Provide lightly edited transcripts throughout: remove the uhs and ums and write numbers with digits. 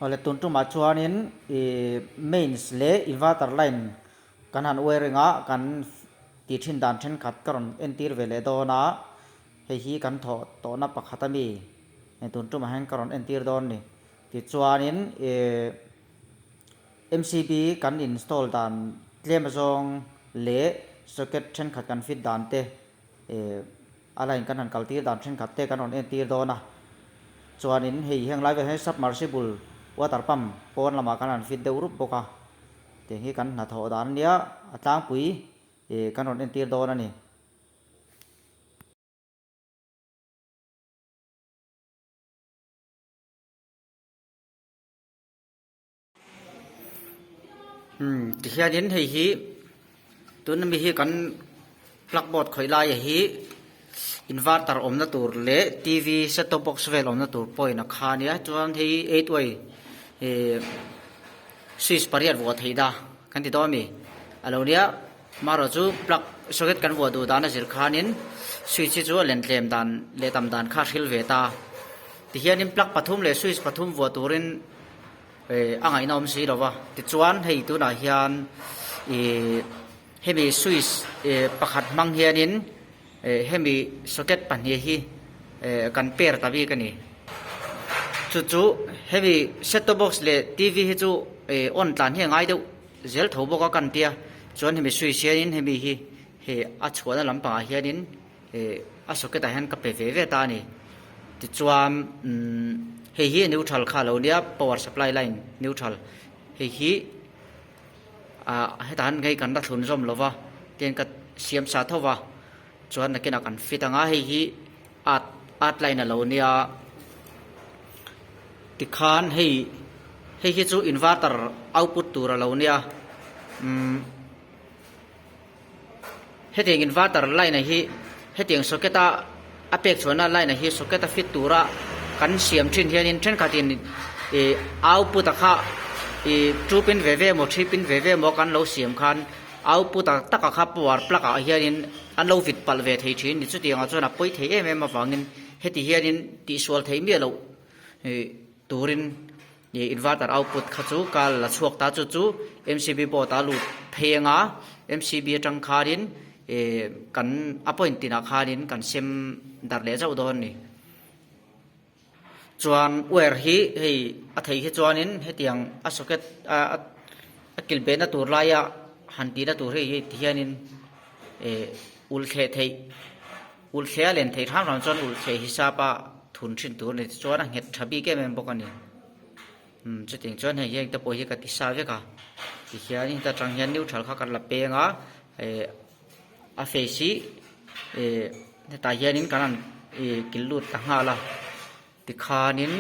Awle tun tumah chuanin ih mains leh inverter line kan han wiring a kan tih thin dan thenkhat ka rawn entir ve leh dawn a, hei hi kan thawh tawhna pakhat ami tun tumah hian ka rawn entir dawn a ni. Tichuanin ih MCB kan install dan tlem azawng leh socket thenkhat kan fit dan te ih A line kan han kal tir dan thenkhat te kan rawn entir dawn a, chuanin hei heng lai velah hian submersible water pump pawn lamah kan han fit deuh rup bawk a, tiang hi kan hnathawh dan a nia, a tlangpui ih kan rawn entir dawn a ni. Umm tihianin hei hi tuna mi hi kan plug board khawih laia hi inverter awmna tur leh t v set top box vel awmna tur point a kha ania chuan hei eight way ihh switch pariat vuah theih da kan ti dawn a mi a lo nia marawh chu plug socket kan vuah duh dan a zir khanin switch hi chu a len tlem dan leh tam dan kha a hril ve ta tihianin plug pathum leh switch pathum vuah turin. Eh a ngaihna awm si lo va tichuan hei tunah hian ih hemi switch eh pakhat hmang hianin eh hemi socket pahnih hi eh kan pair ta bik a ni chu chu hemi set top box leh t v hi chu eh on tlan hi a ngai deuh zel tho bawk a kan tia chuan hemi switch hianin hemi hi hei a chhuahna lampangah hianin. Ih a socket ah hian ka pe ve ve ta a ni tichuan umm hei hi neutral kha a lo nia power supply line neutral hei hi ah hetah hian hei kan la thlun zawm lo va tihian ka siam sa tho va chuan nakinah kan fit ang a hei hi earth earth line a lo nia tikhan hei hei hi chu inverter output tur a lo nia umm. Hetiang inverter line ah hi hetiang socket a a pek chhuahna line ah hi socket a fit tura kan siam thin hianin thenkhatin ih output a kha ih two pin ve ve emaw three pin ve ve emaw kan lo siam khan output a taka kha power plug ah hianin an lo vit palh ve thei thin ni chutiang ah chuan a pawi thei em em avangin heti hianin tihsual theih miah loh ih turin. Ih inverter output kha chu ka la chhuak ta chu chu mcb board a lut phei anga mcb atang khanin ih kan a point tinah khanin kan sem darh leh zauh dawn a ni chuan wire hi hei a theih hi chuanin hetiang a socket a a kilh behna tur laia han tihna tur hei hi tihianin ih ulh thleh theih. Ulh thleh a len theih hram hram chuan ulh thleh hisap a thun thin tur a ni tichuan a nghet tha bik em em bawk a ni. Umm chutiang chuan hei heng te pawh hi ka ti sa vek a tihian heta tang hian neutral kha kan la peng a eh a face hi eh hetah hianin kan han ih kilh lut ta nghal a. Tikhanin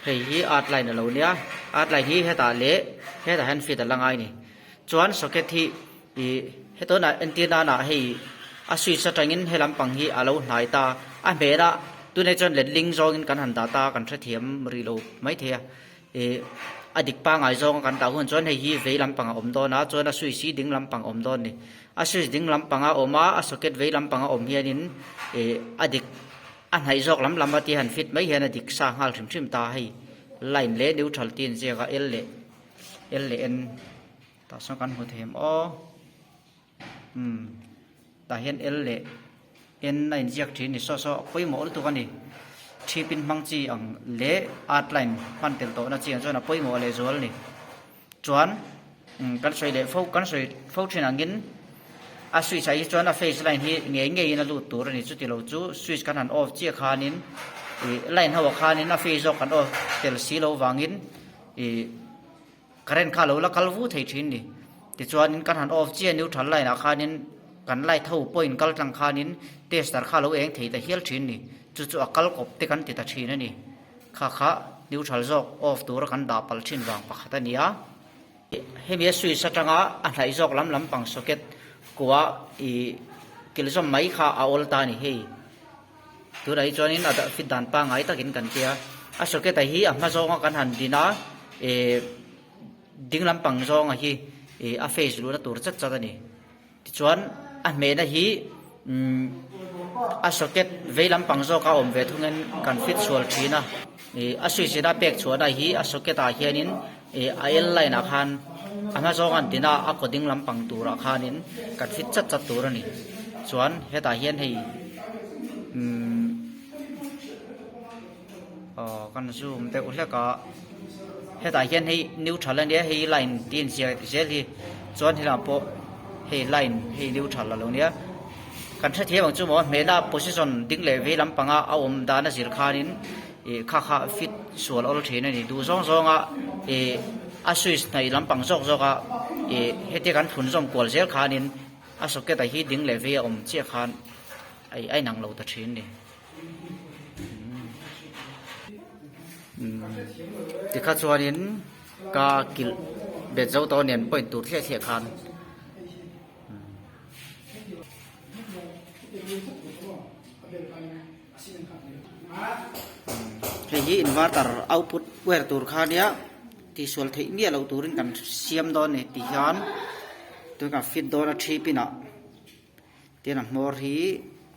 hei hi earth line a lo nia, earth line hi hetah leh hetah hian fit a la ngai a ni. Chuan socket hi ih hetawnah entir nanah hei a switch atangin he lampang hi a lo hnai ta a hmel a, tunah chuan letling zawngin kan han dah ta a kan hrethiam rih lo maithei a. Ih a dik pangai zawnga kan dah hun chuan hei hi vei lampang a awm dawn a, chuan a switch hi ding lampang a awm dawn a ni. A switch ding lampanga awm a, a socket vei lampanga awm hianin ih a dik. A hnaih zawk lam lam a ti han fit mai hian a dik sa nghal hrim hrim ta hei line leh neutral te inziak a L leh L leh N tah sawn kan hmu thei em aw umm tah hian L leh N a inziak thin a ni saw saw a pawimawh lutuk a ni thi pin hmang chi ang leh earth line hman tel tawhna chi ang chuan a pawimawh leh zual a ni. Chuan kan sawi leh fo kan sawi fo thin angin a switch ah hi chuan a phase line hi ngei ngeiin a lut tur a ni chuti lo chu switch kan han off chiah khanin ih line ho ah khanin a phase zawk kan off tel si lo vangin ih current kha a lo la kal vu thei thin a ni tichuanin kan han off chiah neutral line ah khanin kan light ho point kal tlang khanin tester kha a lo eng thei ta hial thin a ni chu chu a kal kawp te kan ti ta thin a ni. Kha kha neutral zawk off tura kan dah palh thin vang pakhat a ni a. Hemi a switch atanga a hnaih zawk lam lampang socket kua ih kilh zawm mai kha a awl ta a ni hei. Tunah hi chuanin a fit dan pangngai takin kan tia. A socket a hi a hma zawnga kan han din a ih ding lampang zawnga hi ih a face luhna tur chat chat a ni. Tichuan a hmehna hi umm a socket vei lampang zawk a awm ve thungin kan fit sual thin a. Ih a switch ina pek chhuahna hi a socket ah hianin ih a L line ah khan a hma zawng an tin a a kaw ding lampang turah khanin kan fit chat chat tur a ni chuan hetah hian hei umm aw kan zoom deuh hlek a hetah hian hei neutral a nia hei line tih a inziak zel hi chuan helam pawh hei line hei neutral a lo nia. Kan hrethiam ang chu maw hmehna position ding leh vei lampanga a awm dan a zir khanin ih kha kha fit sual awl thin a ni. Duh zawng zawnga ih a switch hnaih lampang zawk zawka ih hetia kan thlun zawm kual zel khanin a socket ah hi ding leh vei a awm chiah khan a ih a inang lo ta thin a ni. Tikha chuanin ka kilh bet zo tawh nen point tur thliah thliah khan. Hei hi inverter output wire tur kha nia tihsual theih miah loh turin kan siam dawn a ni tih hian tun kan fit dawn a thi pin ah tin a hmawr hi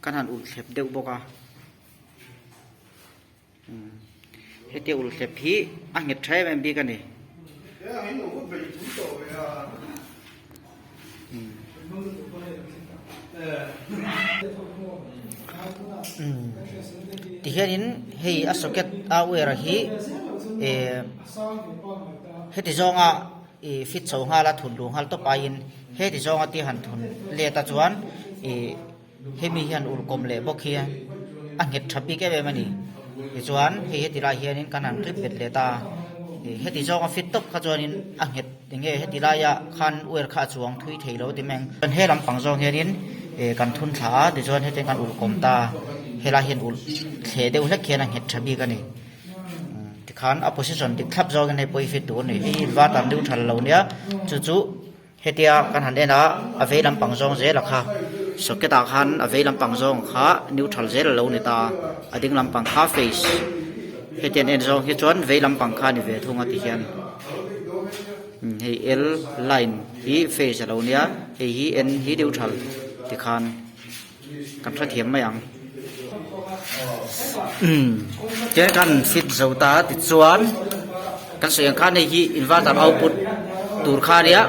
kan han ulh thlep deuh bawk a hetia ulh thlep hi a nghet tha em em bik a ni. Tihianin hei a socket a wire hi eh heti zawnga ih fit chho nghal a thun luh nghal tawp aiin heti zawnga ti han thun let a chuan ih hemi hian ulh kawm leh bawk hi a nghet tha bik em em a ni tichuan hei heti lai hianin kan han clip bet leh ta ih heti zawnga fit tawp kha chuanin a nghet eng nge heti laia khan wire kha a chuang thui thei lo ti mai ang chuan he lampang zawng hianin ih kan thun thla a tichuan hetiang kan ulh kawm ta helai hian ulh thleh deuh hlek hian a nghet tha bik a ni tikhan a position dik thlap zawngin hei pawh hi fit tur a ni hei inverter neutral lo nia chu chu. Hetia kan han en a, a vei lampang zawng zel a kha socket ah khan a vei lampang zawng kha neutral zel a lo ni ta, a ding lampang kha phase heti an en zawng hi chuan vei lampang kha a ni ve thung a ti hian hei L line hi phase a lo nia hei hi N hi neutral tikhan kan hrethiam mai ang umm tichuan kan fit zo ta tichuan kan sawi ang khan hei hi inverter output tur kha ania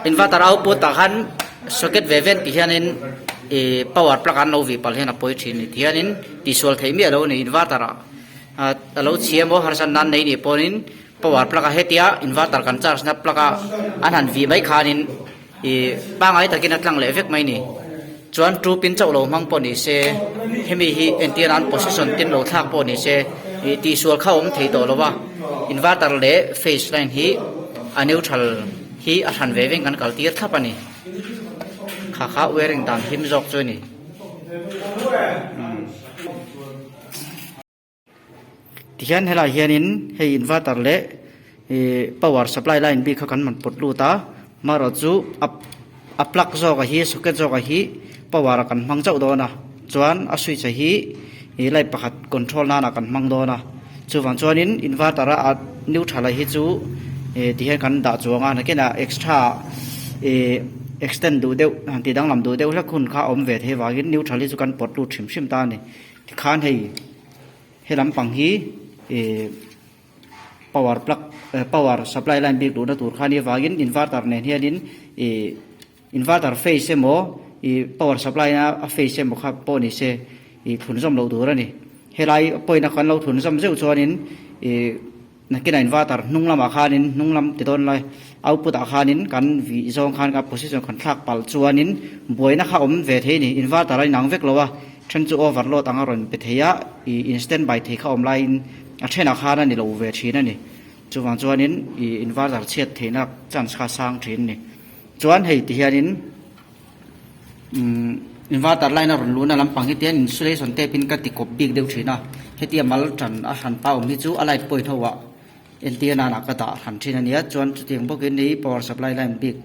inverter output ah khan socket ve vel ti hianin ih power plug an lo vih palh hian a pawi thin ni tihianin tihsual theih miah lo a ni inverter ah a lo chhia emaw harsat nan nei nih pawhin power plug a hetia inverter kan charge na plug a an han vih mai khanin. Ih pangai takin a tlang leh vek mai ni. Chuan two pin chauh lo hmang pawh ni se, hemi hi entir nan position tin lo thlak pawh ni se, ih tihsual kha awm thei tawh lo va. Inverter leh phase line hi a neutral hi a hran ve veng kan kal tir thlap a ni. Kha kha wiring dan him zawk chu a ni. Tihian helaiah hianin hei inverter leh ih power supply line bik kha kan man pawt lut a marawh chu a a plug zawk a hi socket zawk a hi power ah kan hmang chauh dawn a chuan a switch a hi ih light pakhat control nan ah kan hmang dawn a chuvang chuanin inverter a neutral a hi chu ih tihian kan dah chuang a nakinah extra ih extend duh deuh han tih danglam duh deuh hlek hun kha a awm ve thei vangin neutral hi chu kan pawt lut hrim hrim ta a ni. Tikhan hei he lampang hi ih power plug power supply line bik luhna tur kha a nih avangin inverter nen hianin ih inverter phase emaw ih power supply na a phase emaw kha pawh ni se ih thlunzawm loh tur a ni. Helai point a kan lo thlunzawm zeuh chuanin ih Nakinah inverter hnung lamah khanin hnung lam ti dawn lai output ah khanin kan vih zawng khan ka position kan thlak palh chuanin buaina kha awm ve thei a ni. Inverter a inang vek lo a, then chu overload anga rawn pe thei a, ih in standby thei kha awm laiin a thenah khan a ni lo ve thin a ni. Chuvang chuanin ih inverter chhiat theihna chance kha a sang thin a ni. Chuan hei ti hianin. Umm inverter line a rawn luhna lampang hi tian insulation tape in ka ti kawp bik deuh thin a hetia mal tan a hran pa awm hi chu a light point ho ah entir nan ah ka dah hran thin a nia chuan chutiang bawkin hei power supply line bik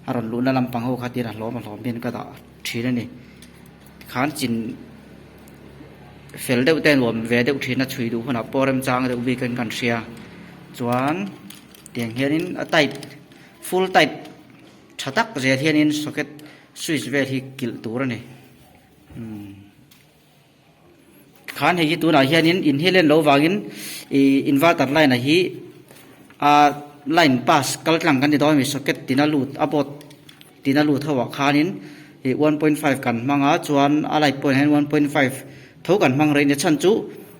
a rawn luhna lampang ho kha tian a hlawm a hlawm hian ka dah thin a ni tikhan chin fel deuh te nuam ve deuh thin a chhui duh hunah pawh remchang deuh bik in kan hria chuan tiang hianin a tight full tight. Tha tak zel hianin socket switch vel hi kilh tur a ni. Umm. Tikhan hei hi tunah hianin in hi len loh vangin ih inverter line ah hi ah line pass kal tlang kan ti dawn a ni socket tina lut a board tina lut ho ah khanin ih 1.5 kan hmang a chuan a light pawh hian 1.5 tho kan hmang rei a ni chhan chu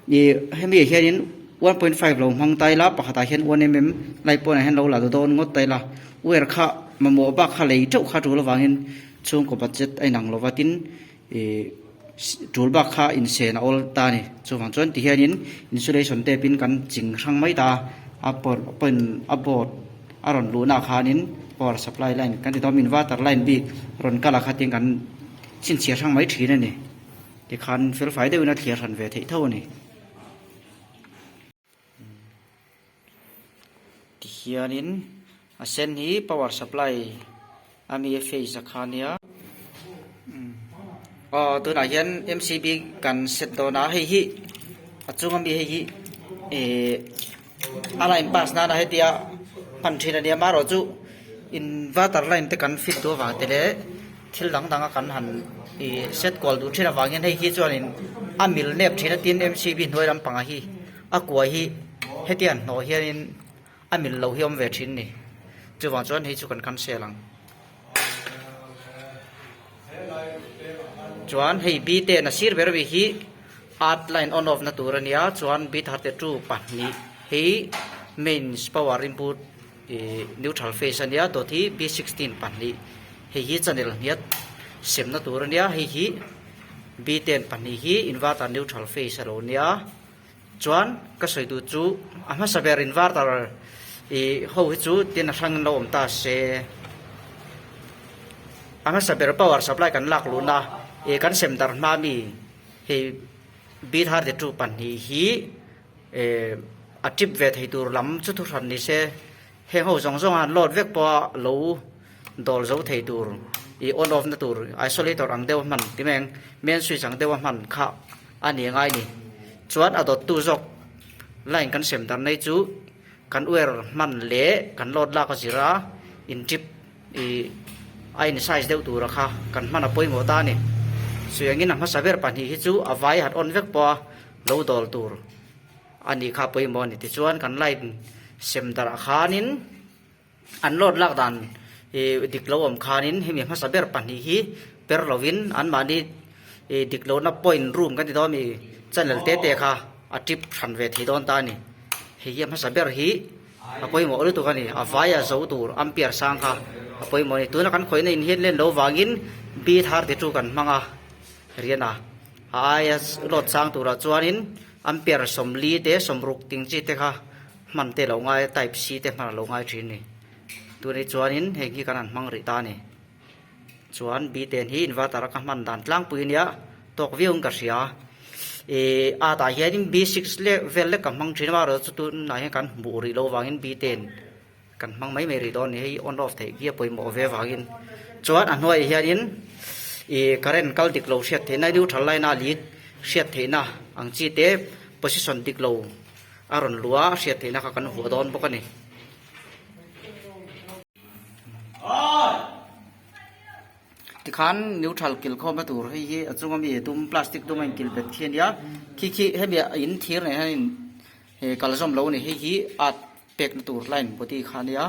ih hemi ah hianin 1.5 lo hmang ta ila pakhatah hian 1mm light pawh hian lo la dawn ngawt ta ila wire kha mamawh bak kha lei teuh kha tul avangin chhungkaw budget a inang lova tin Ih tul bak kha insen a awl ta a ni. Chuvang chuan tihianin insulation tape in kan ching hrang mai ta a, a point a board a rawn luhna ah khanin power supply line kan ti dawn inverter line bik rawn kal ah khatin kan chhinchhiah hrang mai thin a ni. Tikhan felfai deuhin a thliar hran ve theih tho a ni. Tihianin a sen hi power supply a mi a phase a kha nia aw tunah hian M_C_B kan set dawn a hei hi a chung ami hei hi ihh a line pass nana hetia hman thin a nia amaherawhchu inverter line te kan fit duh avang te leh thil dang dang a kan han ih set kual duh thin avangin hei hi chuanin a mil nep thin a tin M_C_B hnuai lampangah hi. A kua hi hetiang hnawh hianin a mil lo hi a awm ve thin ni. Chuvang chuan hei chu kan cancel ang. Chuan hei B ten a sir ber ami hi earth line on off na tur a nia chuan B 32 pahnih hi mains power input ih neutral phase a nia dawt hi B 16 pahnih hei hi channel hniat semna tur a nia hei hi B ten pahnih hi inverter neutral phase a lo nia. Chuan ka sawi duh chu a hmasa ber inverter ih ho hi chu tin a hrang in lo awm ta se a hmasa ber power supply kan lak luhna ih kan sem dar hma mi hei B 32 pahnih hi eh a trip ve thei tur lam chu thu hran ni se. Heng ho zawng zawng a load vek pawh a lo dawl zo thei tur ih on off na tur isolator ang deuh a hman ti mai ang main switch ang deuh a hman kha a ni angai ni. Chuan a dawttu zawk line kan sem dar nei chu kan wire hman leh kan load lak a zir a in trip ih a in size deuh tura kha kan hman a pawimawh ta a ni. Suiangin a hmasa ber pahnih hi chu a vai hat on vek pawh a lo dawl tur. A nih kha pawimawh a ni. Tichuan kan line sem darh khanin an load lak dan ih dik lo awm khanin hemi hmasa ber pahnih hi per lovin anmahni ih dik lohna point room kan ti dawn a mi channel te te kha a trip hran ve thei dawn ta a ni. Hei hi a hmasa ber hi a pawimawh lutuk a ni. A vaia zo tur ampere sang kha a pawimawh a ni. Tuna kan khawihna in hian len lo vangin B 32 kan hmang a rian a, a aia load sang turah chuanin. Ampere 40 te 60 ting chi te kha hman te lo ngai a type C te hman a lo ngai thin a ni. Tunah chuanin heng hi kan han hmang rih ta a ni. Chuan B ten hi inverter a ka hman dan tlangpui a nia tawk viau in ka hria. Ih a tah hianin B six leh vel lek ka hmang thin a amaherawhchu chu tunah hian kan hmuh rih loh avangin B ten kan hmang mai mai rih dawn a ni. Hei on off theih hi a pawimawh ve avangin chuan a hnuaiah hianin ih current kal dik lo hriat theihna neutral line a lead hriat theihna ang chi te position dik lo a rawn luh a a hriat theihna kha kan vuah dawn bawk a ni. Tikhan neutral kil khawmna tur hei hi a chunga mi dum plastic dum a inkil bet khi a nia khi khi hemi a in thir nei hian he kal zawm lo a ni hei hi at pekna tur line body kha a nia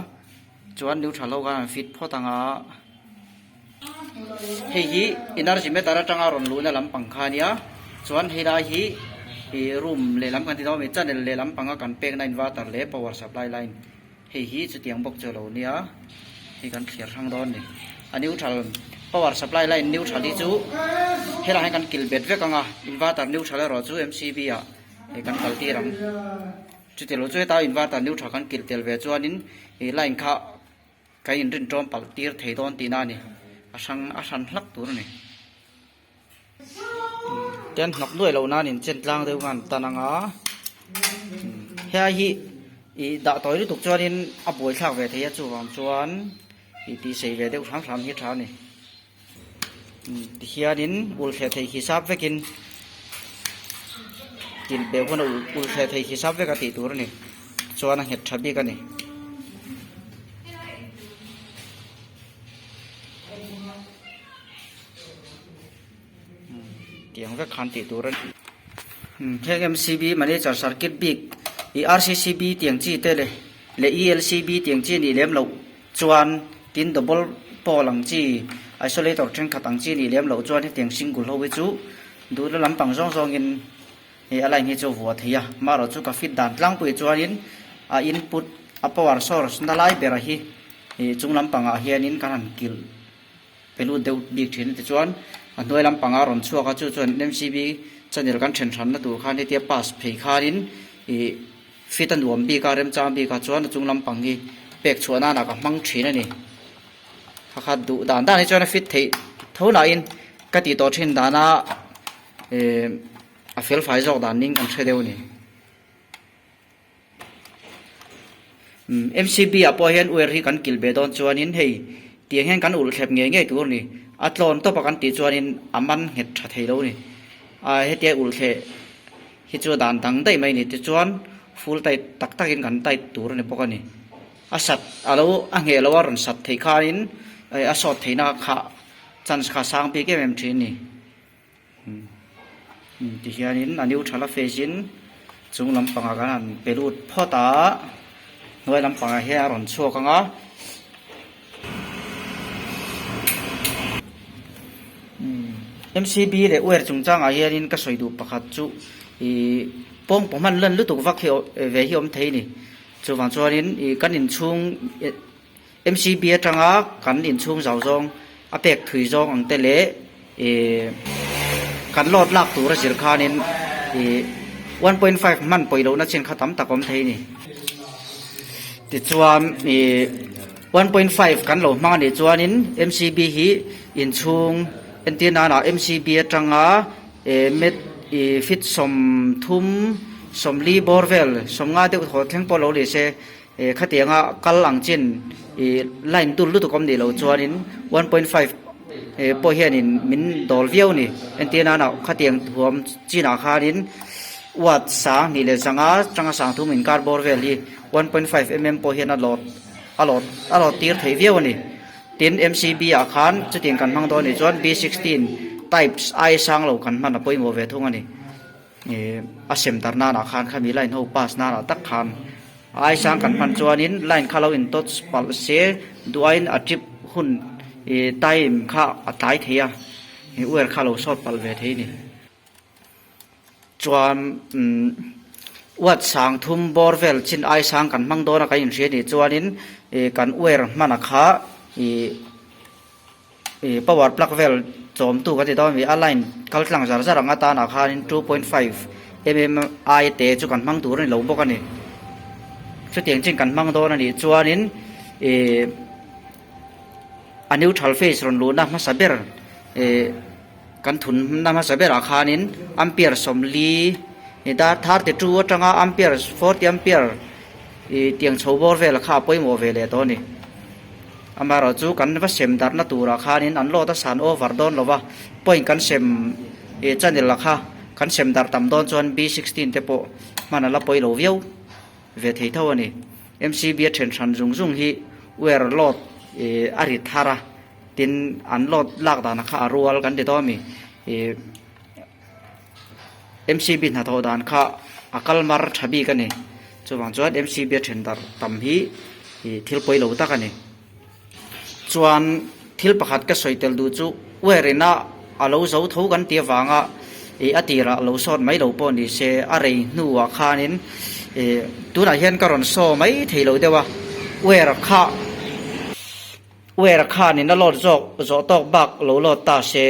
chuan neutral ho khan an fit phawt ang a hei hi energy meter atanga rawn luhna lampang kha a nia chuan helai hi ih room lehlam kan ti dawn a mi channel lehlam panga kan pekna inverter leh power supply line hei hi chutiang bawk chu a lo nia hei kan thliar hrang dawn a ni a neutral power supply line neutral hi chu helaiah hian kan kil bet vek ang a inverter neutral erawh chu M_C_B ah hei kan kal tir ang. Chuti lo chu heta inverter neutral kan kilh tel ve chuanin ih line kha kan inrin tawm palh tir thei dawn tihna a ni. A hrang a hran hlak tur a ni. Ten hnawk nuai loh nan in chen tlang deuh ngan tan anga hei hi ih dah tawi lutuk chuanin a buai thlak ve thei a chuvang chuan ih tih sei ve deuh hram hram hi a tha a ni. Tihianin ulthleh theih hisap vekin kilh beh hun a ulthleh theih hisap vek a tih tur a ni chuan a nghet tha bik a ni. Tiang vek khan tih tur a ni. Heng MCB manager circuit bik ih RCCB tiang chi te leh leh ELCB tiang chi nih lem loh chuan tin double pole ang chi isolator thenkhat ang chi nih lem loh chuan hetiang single ho hi chu duhna lampang zawng zawngin hei a line hi chu vuah thei a marawh chu ka fit dan tlangpui chuanin a input a power source na lai berah hi ih chung lampangah hianin kan han kilh. Pe lut deuh bik thin a tichuan a hnuai lampanga rawn chhuak a chu chuan MCB channel kan then hranna tur khan hetia pass phei khanin ih fit a nuam bik a remchang bik a chuan a chung lampang hi pek chhuah nana ka hmang thin a ni kha kha duh dan dan hi chuan a fit theih tho nain ka tih tawh thin dana ih a fel fai zawk dan ning kan hre deuh a ni. MCB ah pawh hian wire hi kan kilh ve dawn chuanin hei tiang hian kan ulh thlep ngei ngei tur a ni. A tlawn tawp a kan tih chuanin a man nghet tha thei lo a ni. A hetia ulh thleh hi chu dan dang daih mai a ni. Tichuan full tight tak takin kan tight tur a ni bawk a ni. A sat a lo a ngheh lo a rawn sat theih khanin a sawt theihna kha chance kha a sang bik em em thin a ni. Tihianin a neutral a face in chung lampangah kan han pe lut phawt a hnuai lampangah hian a rawn chhuak ang a MCB leh wire chungchangah hianin ka sawi duh pakhat chu ih pawngpaw hman lan lutuk vak hi ve hi awm thei a ni chuvang chuanin ih kan inchhung MCB atanga kan inchhung zau zawng a pek thui zawng ang te leh ih kan load lak tur a zir khanin ih 1.5 hman pawih lohna chin kha tam tak awm thei a ni. Tichuan ih 1.5 kan lo hmang a nih chuanin MCB hi inchhung entir nana MCB atanga ih met ih feet 30 40 bawr vel 50 deuh thaw thleng pawh lo ni se. Eh khatianga kal ang chin ih line dul lutuk awm nih loh chuanin 1.5 eh pawh hianin min dawl viau a ni entir nana khatiang thuam chinah khanin watt sang hnih leh zanga tanga sang thum inkar bawr vel hi 1.5 mm pawh hian a lawt a lawt a lawt tir theih viau a ni tin MCB ah khan chutiang kan hmang dawn nih chuan B16 types ai sang lo kan hman a pawimawh ve thung a ni. Ih a sem dar nanah khan khami line ho pass nanah tak khan a aisang kan hman chuanin line kha lo in touch palh se duh aiin a trip hun ih time kha a tlai thei a ih wire kha a lo sawt palh ve thei a ni chuan umm watt sang thum bawr vel chin aisang kan hmang dawn a kan inhria nih chuanin ih kan wire hman a kha ih. Ih power plug vel chawmtu kan ti dawn a ni a line kal tlang zar zar ang atanah khanin 2.5 mm ai te chu kan hmang tur a ni lo bawk a ni chutiang chin kan hmang dawn a nih chuanin ih a neutral phase rawn luhna hmasa ber ih kan thunna hmasa berah khanin ampere 40 dar 32 atanga ampere 40 ampere ih tiang chho bawr vel kha a pawimawh ve leh tawh a ni. Amaherawh chu kan va sem darhna turah khanin an load a san over dawn lo va, point kan sem ih channel ah kha kan sem darh tam dawn chuan B16 te pawh hman a la pawi lo viau ve thei tho a ni. MCB a then hran zung zung hi wire load ih a rit thar a, tin an load lak danah kha a rual kan ti dawn a mi ih MCB hnathawh dan kha a kal mar tha bik a ni. Chuvang chuan MCB a then darh tam hi ih thil pawi lo tak a ni. Chuan thil pakhat ka sawi tel duh chu wire ina a lo zo tho kan tih avanga ih a tirah lo sawt mai lo pawh ni se a rei hnuah khanin ih tunah hian ka rawn saw mai thei lo deuh a wire kha wire khanin a load zawk zawh tawk bak lo load ta se.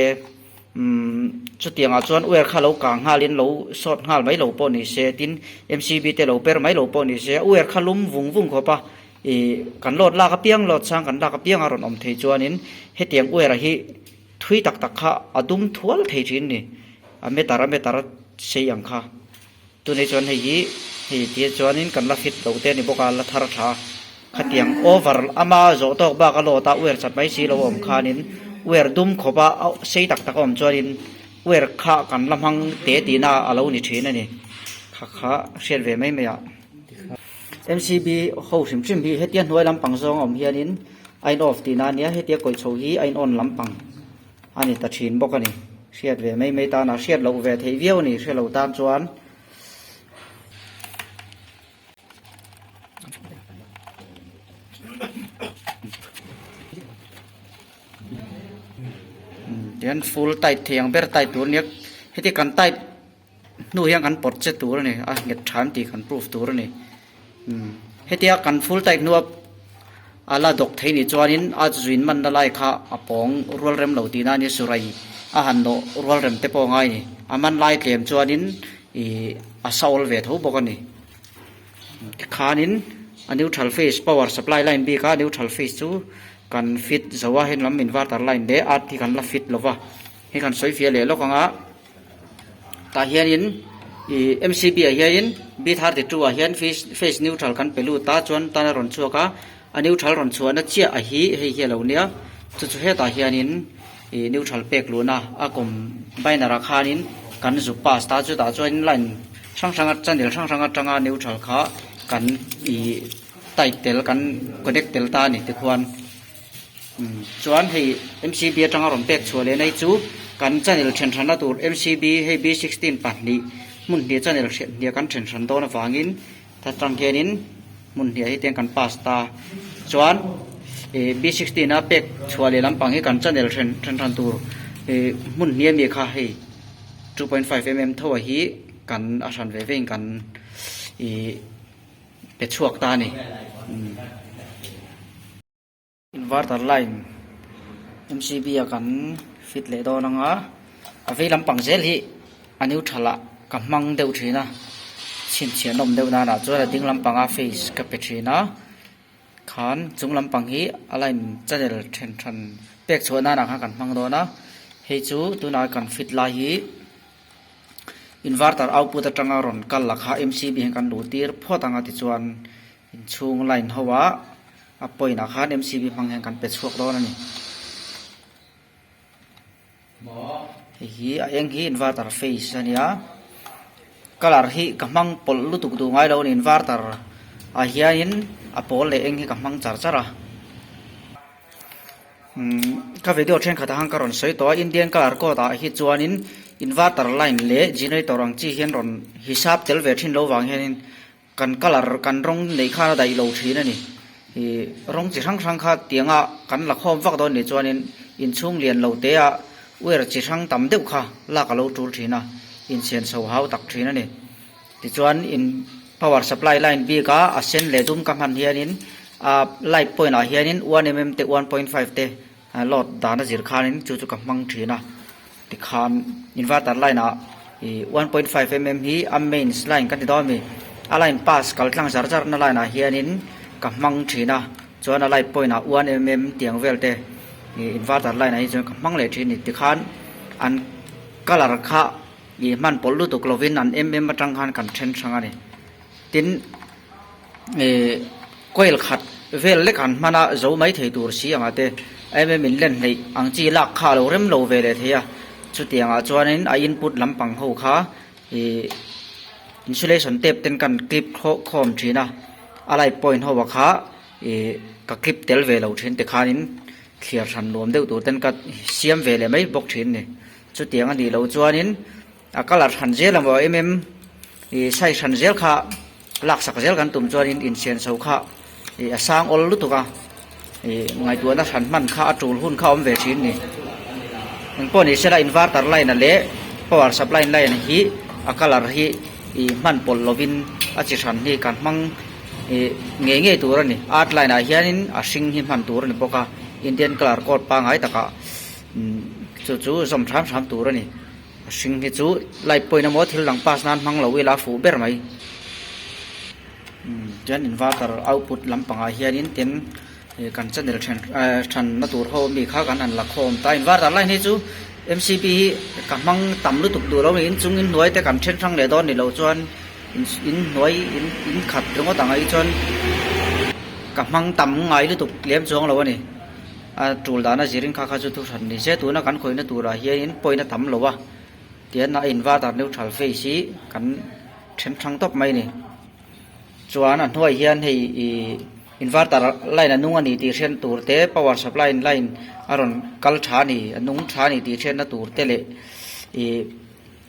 Umm chutiangah chuan wire kha lo kang nghalin lo sawt nghal mai lo pawh ni se tin MCB te lo per mai lo pawh ni se wire kha lum vung vung khawp a ih kan load lak apiang load sang kan lak apiang a rawn awm thei chuanin hetiang wire hi thui tak tak kha a dum thual thei thin a ni a meter a meter a sei ang kha. Tunei chuan hei hi hei tia chuanin kan la fit lo te a ni bawk a, la thar tha a. Khatiang over ama zawh tawk bak a load a wire chat mai si lo a awm khanin wire dum khawp a sei tak tak a awm chuanin wire kha kan la hmang te tihna a lo ni thin a ni. Kha kha hriat ve mai mai ah. MCB ho hrim hrim hi hetia hnuai lampang zawng a awm hianin a in off tihna a nia, hetia kawi chho hi a in on lampang a ni ta thin bawk a ni. Hriat ve mai mai tan a hriat loh ve theih viau a ni hre lo tan chuan. Tihian full tight thei ang ber tight tur a nia heti kan tight hnu hian kan pawt che tur a ni a nghet tha an tih kan proof tur a ni hetia kan full tight hnua a la dawk thei nih chuanin a zuin manna lai kha a pawng rual rem lo tihna a nia surai a han nawh rual rem te pawh a ngai a ni a man lai tlem chuanin ih a sawl ve tho bawk a ni. Tikhanin a neutral phase power supply line bik a neutral phase chu kan fit zo a heng lam inverter line leh earth hi kan la fit lo va hei kan sawi fiah leh lawk ang a tah hianin ih M_C_B ah hianin B 32 ah hian phase phase neutral kan pe lut a chuan tan a rawn chhuak a a neutral rawn chhuahna chiah a hi hei hi a lo nia chu chu hetah hianin ih neutral pek luhna a kawm banner ah khanin kan zuk pass ta chutah chuan line hrang hrang channel hrang hrang atanga neutral kha kan ih tight tel kan connect tel ta a ni tikhuan umm chuan hei M_C_B atanga rawn pek chhuah leh na hi chu kan channel then hranna tur M_C_B hei B 16 pahnih hmun hnih channel hriat hniah kan then hran dawn avangin ta tang hianin hmun hniah hi tiang kan pass ta chuan ih B 16 a pek chhuah leh lampang hi kan channel then then hran tur ih hmun hniah ami kha hei 2.5 mm tho a hi kan a hran ve vein kan ih pe chhuak ta a ni inverter line M_C_B a kan fit leh dawn ang a a vei lampang zel hi a neutral ah ka hmang deuh thin a chhinchhiah nawm deuh nan ah chuan a ding lampanga face ka pe thin a. Khan chung lampang hi a line channel then hran pek chhuah nan ah khan kan hmang dawn a hei chu tunah kan fit lai hi inverter output atanga rawn kal la kha M_C_B hian kan luh tir phawt ang a tichuan inchhung line ho ah a point ah khan M_C_B hmang hian kan pe chhuak dawn a ni. Hei hi a eng hi inverter face a nia colour hi ka hmang pawlh lutuk duh ngai lo a ni inverter ah hianin a pawl leh eng hi ka hmang char char a umm ka video thenkhat ah khan ka rawn sawi tawh a Indian colour code ah hi chuanin inverter line leh generator ang chi hian rawn hisap tel ve thin lo vang hianin Kan colour kan rawng neih khan a daih lo thin a ni. Ih rawng chi hrang hrang kha tianga kan la khawm vak dawn nih chuanin inchhung lian lo te a wire chi hrang tam deuh kha lak a lo tul thin a, inchhian chho hau tak thin a ni. Tichuan in power supply line bik a a sen leh dum ka hman hianin a light point ah hianin 1mm te 1.5 te load dan a zir khanin chu chu ka hmang thin a. Tikhan inverter line ah ih 1.5 mm hi a mains line kan ti dawn a mi a line pass kal tlang zar zar na line ah hianin ka hmang thin a chuan a light point ah 1 mm tiang vel te ih inverter line ah hi chuan ka hmang leh thin a ni tikhan an colour kha ih hman pawlh lutuk lovin an mm atang khan kan then hrang a ni tin. Ih coil khat vel lek an hman a zo mai thei tur si anga te em em in len hleih ang chi lak kha a lo rem lo ve leh thei a chutiang ah chuanin a input lampang ho kha ih insulation tape ten kan clip khawm thin a a light point ho ah kha ih ka clip tel ve lo thin tikhanin thliar hran nuam deuh tur ten ka siam ve leh mai bawk thin a ni chutiang a nih loh chuanin. A colour hran zel ang aw em em ih size hran zel kha lak sak zel kan tum chuanin insian chho kha ih a sang awl lutuk a ih ngaihtuahna hran hman kha a tul hun kha a awm ve thin ni engpawh ni sela inverter line a leh power supply line hi a colour hi ih hman pawlh lovin a chi hran hi kan hmang ih ngei ngei tur a ni earth line ah hianin a hring hi hman tur a ni bawk a Indian colour code pangngai takah umm chu chu zawm hram hram tur a ni. A hring hi chu light point emaw thil dang pass nan hmang lo ila a fuh ber mai umm chuan inverter output lampangah hianin tin ih kan channel then ehh thanna tur ho ami kha kan han la khawm ta inverter line hi chu M_C_B hi ka hmang tam lutuk duh lo a ni inchung inhnuai te kan then hrang leh dawn ni loh chuan inhnuai in in khat ringawt ang ah hi chuan ka hmang tam ngai lutuk lem chuang lo a ni. A tul dana zirin kha kha chu thu hran ni se tuna kan khawihna turah hianin point a tam lo a tian a inverter neutral phase hi kan then thang tawp mai a ni chuan a hnuai hian hei ih inverter line a nung a ni tih hriat tur te power supply line a rawn kal tha a ni a nung tha a ni tih hriatna tur te leh. Ih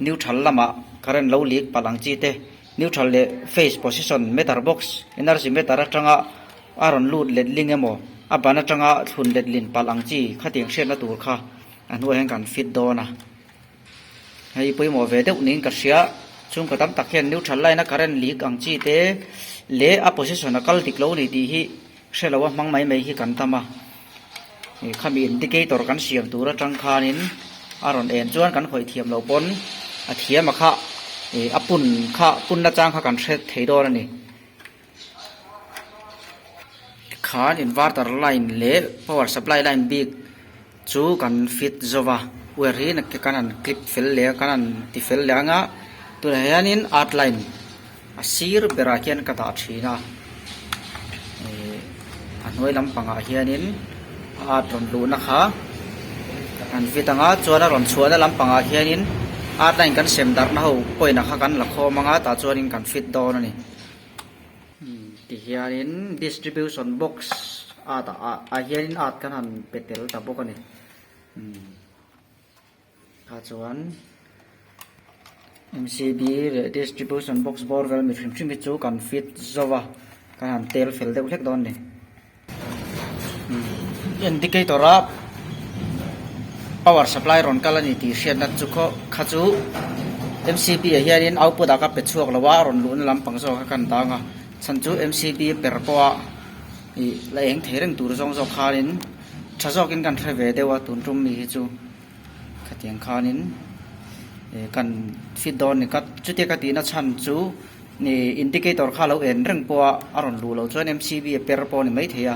neutral lamah current lo leak palh ang chi te neutral leh phase position meter box energy meter atanga a rawn lut let ling emaw a ban atanga thlun let lin palh ang chi khatiang hriatna tur kha a hnuaiah hian kan fit dawn a. Hei pawimawh ve deuh niin ka hria, chhungkaw tam tak hian neutral line a current leak ang chi te leh a position a kal dik lo ni tih hi hre lo a hmang mai mai hi kan tam a. Ih khami indicator kan siam tur atang khanin a rawn en chuan kan khawih thiam loh pawn a thiam a kha ih a pun kha pun na chang kha kan hre thei dawn a ni. Khan inverter line leh power supply line bik chu kan fit zo va wire hi kan han clip fel leh a kan han ti fel leh ang a tunah hianin earth line a sir berah khian ka dah thin a ih a hnuai lampangah hianin a earth rawn luhna kha an fit ang a chuan a rawn chhuahna lampangah hianin earth line kan sem darhna ho point ah kha kan la khawm ang a tah chuanin kan fit dawn a ni. Tihianin distribution box a dah ah ah hianin art kan han pe tel ta bawk a ni kha chuan M_C_B leh distribution box bawr vel mi hrim hrim hi chu kan fit zo a kan han tel fel deuh hlek dawn a ni. Indicator a power supply rawn kal a ni tih hriatna chu khaw kha chu M_C_B ah hianin output ah ka pe chhuak lo a a rawn luhna lampang zawk kha kan dang a chhan chu M_C_B per pawha ih la eng thei reng tur zawng zawk khanin tha zawkin kan hre ve deuh a tun tum mi hi chu. Khatiang khanin ih kan fit dawn ni ka chutia ka tihna chhan chu ih indicator kha lo en reng pawh a a rawn luh loh chuan M_C_B a per pawh a ni maithei a.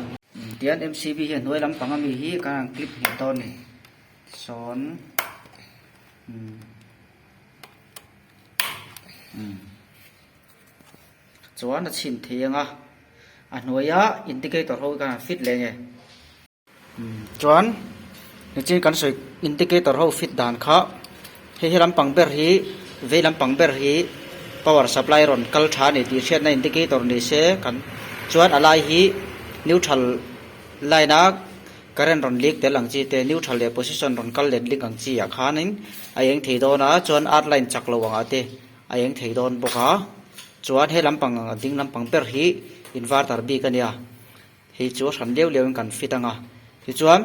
Tian M_C_B hi a hnuai lampang ami hi kan han clip nghet dawn ni sawn umm umm chuan a chhin thei ang a a hnuaia indicator ho hi kan han fit leh nge. Chuan nichin kan sawi indicator ho fit dan kha hei he lampang ber hi vei lampang ber hi power supply rawn kal tha a ni tih hriatna indicator ni se kan chuan a lai hi neutral line a current rawn leak tel ang chi te neutral leh position rawn kal let ling ang chi ah khanin a eng thei dawn a chuan earth line chak lo ang ah te a eng thei dawn bawk a chuan he lampang a ding lampang ber hi inverter bik a nia. Hei chu a hran leu leu in kan fit ang a, tichuan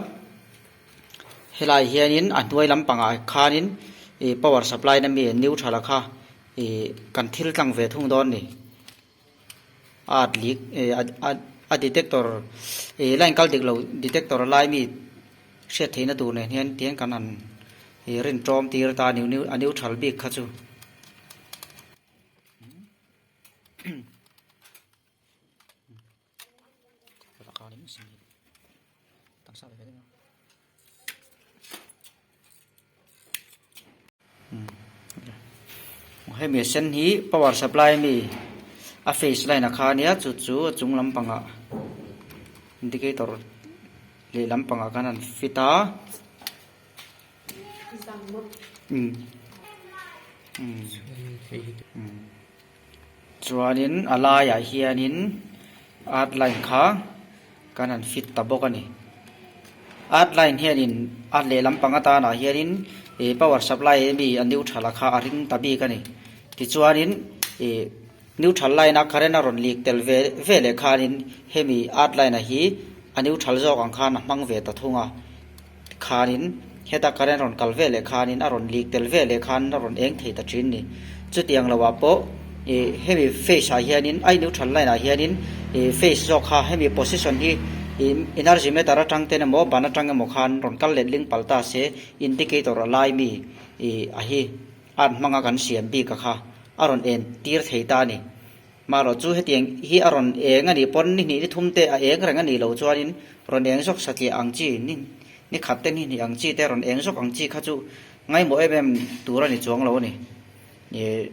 helai hianin a hnuai lampangah khanin ih power supply na mi neutral a kha ih kan thil tlang ve thung dawn a ni. A at lik ih a detector ih line kal dik lo detector lai mi hriat theihna tur nen hian tihian kan han ih rin tawm tir ta a neutral bik kha chu. Hemi sen hi power supply ami a phase line a kha ania chu chu a chung lampangah indicator leh lampangah khan an fit a. Chuanin a laiah hianin earth line kha kan han fit ta bawk a ni. Earth line hianin a lehlam pang atanah hianin ih power supply ami a neutral a kha a ring ta bik a ni. Tichuanin ih neutral line a current a rawn leak tel ve ve leh khanin hemi earth line a hi a neutral zawk ang khan a hmang ve ta thung a. Khanin heta current rawn kal ve leh khanin a rawn leak tel ve leh khan a rawn eng thei ta thin ni. Chutiang loah pawh ih hemi phase ah hianin ai neutral line ah hianin ih phase zawk kha hemi position hi ih energy meter atang ten emaw ban atang emaw khan rawn kal let ling palh ta se indicator a lai mi ih a hi a an hmanga kan siam bik a kha a rawn en tir thei ta a ni. Marawh chu hetiang hi a rawn eng a nih pawn ni hnih ni thum te a eng reng a nih loh chuanin rawn eng zawk satliah ang chi ni ni khat te ni hnih ang chi te rawn eng zawk ang chi kha chu ngaimawh em em tur a ni chuang lo a ni. Ih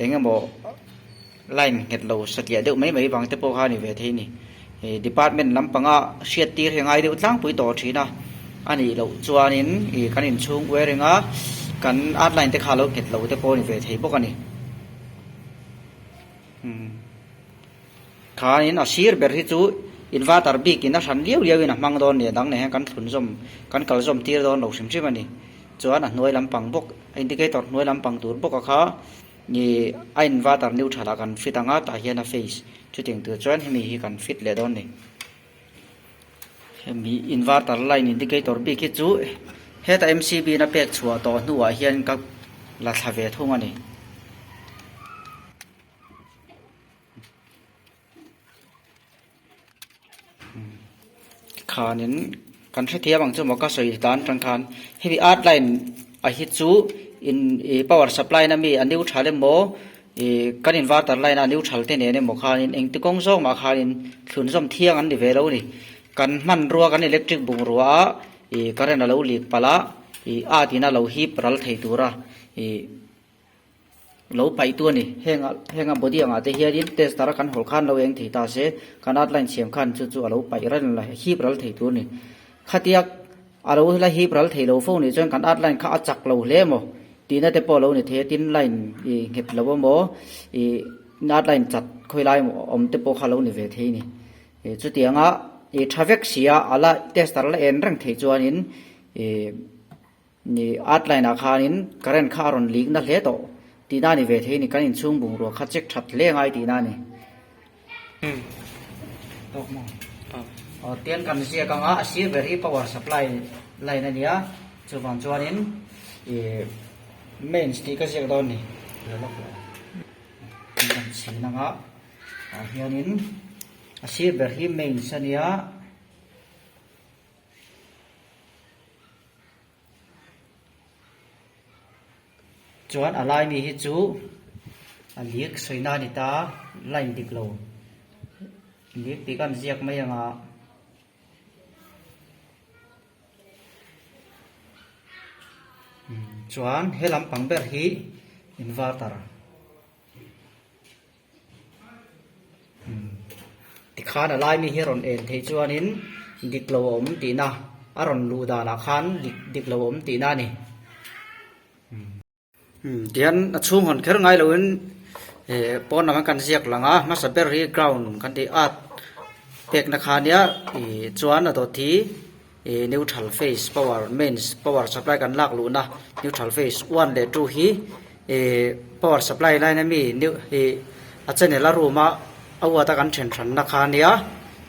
eng emaw line nghet lo satliah deuh mai mai vang te pawh kha a ni ve thei a ni. Ih department lampanga hriat tir hi a ngai deuh tlangpui tawh thin a, a nih loh chuanin ih kan inchhung wiring a kan earth line te kha a lo nghet lo te pawh a ni ve thei bawk a ni. Khanin a sir ber hi chu inverter bik in a hran liau liau in a hmang dawn nia dang nen hian kan thlun zawm kan kal zawm tir dawn lo hrim hrim a ni. Chuan a hnuai lampang bawk. A indicator hnuai lampang tur bawk a kha ih a inverter neutral ah kan fit ang a tah hian a phase chutiang tur chuan hemi hi kan fit leh dawn a ni. Hemi inverter line indicator bik hi chu heta M_C_B in a pek chhuah tawh hnuah hian ka la thla ve thung a ni. Khanin kan hrethiam ang chu maw ka sawi dan atang khan hemi earth line a hi chu in ih power supply na mi a neutral emaw ih kan inverter line a neutral te nen emaw khanin engti kawng zawng mah khanin thlunzawm thiang an ni ve lo a ni kan hmanrua kan electric bungrua a ih current a lo lik palh a ih earth in a lo hip ral thei tura ih. Lo paih tu a ni. Heng ah heng a body ang ah te hianin tester a kan hawl khan lo eng thei ta se, kan earth line siam khan chu chu a lo paih ral la hip ral thei tur a ni. Khatia a lo la hip ral thei lo fo nih chuan kan earth line kha a chak lo hle maw tihna te pawh a lo ni thei a, tin line ih nghet lo emaw ih earth line chat khawi lai awm te pawh kha a lo ni ve thei a ni. Ih chutianga ih tha vek si a a la tester la en reng thei chuanin ih. Ni earth line ah khanin current kha a rawn lik na hle tawh tihna a ni ve thei a ni kan inchhung bungrua kha check that hle ngai tihna a ni. Tawk maw? Aw tian kan ziak anga a sir ber hi power supply line a nia chuvang chuanin ih mains tih ka ziak dawn a ni. Kan chhin anga ah hianin a sir ber hi mains a nia. Chuan a lai mi hi chu a lik sawi na a ni ta line dik lo lik tih khan ziak mai ang a. Chuan he lampang ber hi inverter. Tikhan a lai mi hi a rawn en theih chuanin dik lo a awm tihna a rawn luh danah khan dik dik lo a awm tihna a ni. Tihian a chhung hawn kher ngai loin eh pawn lam kan ziak lang a hmasa ber hi ground kan tih earth pekna kha ania ih chuan a dawt hi ih neutral phase power mains power supply kan lak luhna neutral phase one leh two hi ih power supply line ami neu ih a channel a room a a uat a kan then hranna kha ania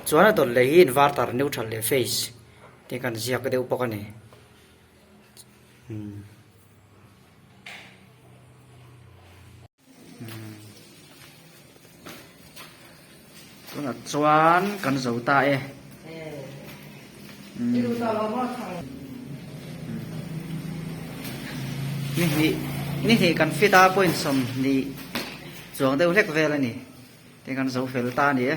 chuan a dawt leh hi inverter neutral leh phase tih kan ziak deuh bawk a ni. Tunah chuan kan zo ta e. Ni hnih ni hnih kan fit a point 20 chuang deuh hlek vel a ni. Tin kan zo fel ta a ni e.